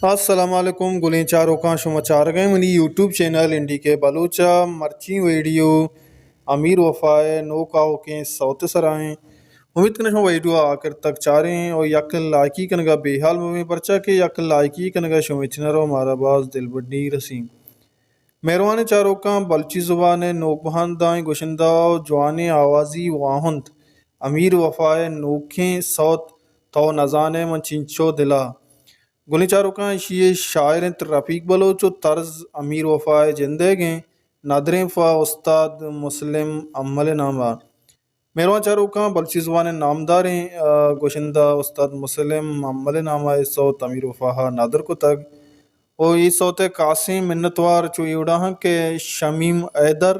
السلام علیکم گلیں چاروکاں، شما چارگ ءَ منی یوٹیوب چینل این ڈی کے بلوچ ءَ۔ مرچی ویڈیو امیر وفا ءِ نوک آؤکیں سوت ءِ سرا ایں۔ امید کناں شما ویڈیو ءَ آخر تک چاریں اور یک لائکی کنگا بے حال مبیں، پرچا کہ یک لائکی کنگا شمے چنر ءَ مارا باز دلبڈی رسیں۔ مہروانیں چاروکاں، بلوچی زبان ءِ نوک بہندائیں گشندہ ءُ جوانیں آوازی واہند امیر وفا ءِ نوکیں سوت تو نزانے من چنچو دلا۔ گلیں چاروکاں، ایشی ءِ شاعر انت رفیق بلوچ ءُ طرز امیر وفا ءِ جندیگیں، ندریں پہ استاد مسلم امل ءِ نام ءَ۔ مہروان چاروکاں، بلوچی زبان ءِ نامداریں، آ، گشندہ استاد مسلم امل ءِ نام ءَ اے سوت امیر وفا ءَ ندر کتگ ءُ اے سوت ءِ کاسیں منتوار چو اے وڑا ہاں کہ شمیم حیدر،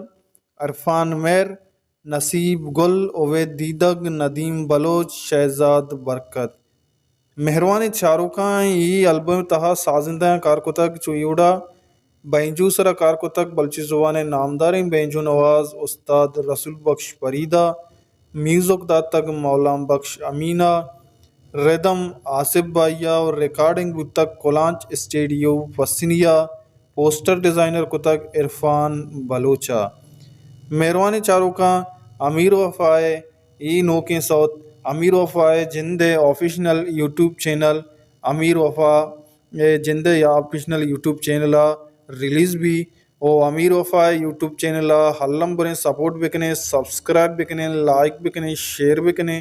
عرفان مہر، نصیب گل، عبید دیدگ، ندیم بلوچ، شہزاد برکت۔ مہروانیں چاروکاں، اے البم ءِ تہا سازندہ ءَ کار کتگ چو اے وڑا بینجو سرا کار کتگ، بلوچی زبان ءِ نامداریں بینجو نواز استاد رسول بخش پریدا، میوزک داتگ مولان بخش امینا، ردم آصف بھائیا ءُ ریکارڈنگ بوتگ کلانچ اسٹیڈیو پسنیا، پوسٹر ڈیزائنر کتگ عرفان بلوچا۔ مہروانیں چاروکاں، امیر وفا ءِ اے نوکیں سوت امیر وفا ءِ جند ءِ آفیشنل یوٹیوب چینل امیر وفا ءِ جند ءِ آفیشنل یوٹیوب چینل ءَ ریلیز بی۔ او امیر وفا ءِ یوٹیوب چینل ءَ الم بریں سپورٹ بکنیں، سبسکرائب بکنیں، لائک بکنیں، شیئر بکنیں۔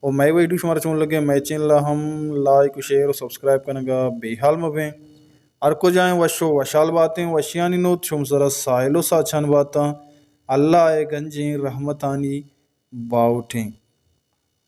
او مئے ویڈیو شمارا چون لگے، مئے چینل ءَ ہم لائک ءُ شیئر ءُ سبسکرائب کنگا بے حال مبیں۔ ہر کجائیں وش ءُ وشحال باتیں، وشیانی نود شم سرا ساحل ءُ ساچان باتاں۔ اللہ ءِ گنجیں رحمتانی باہوٹیں۔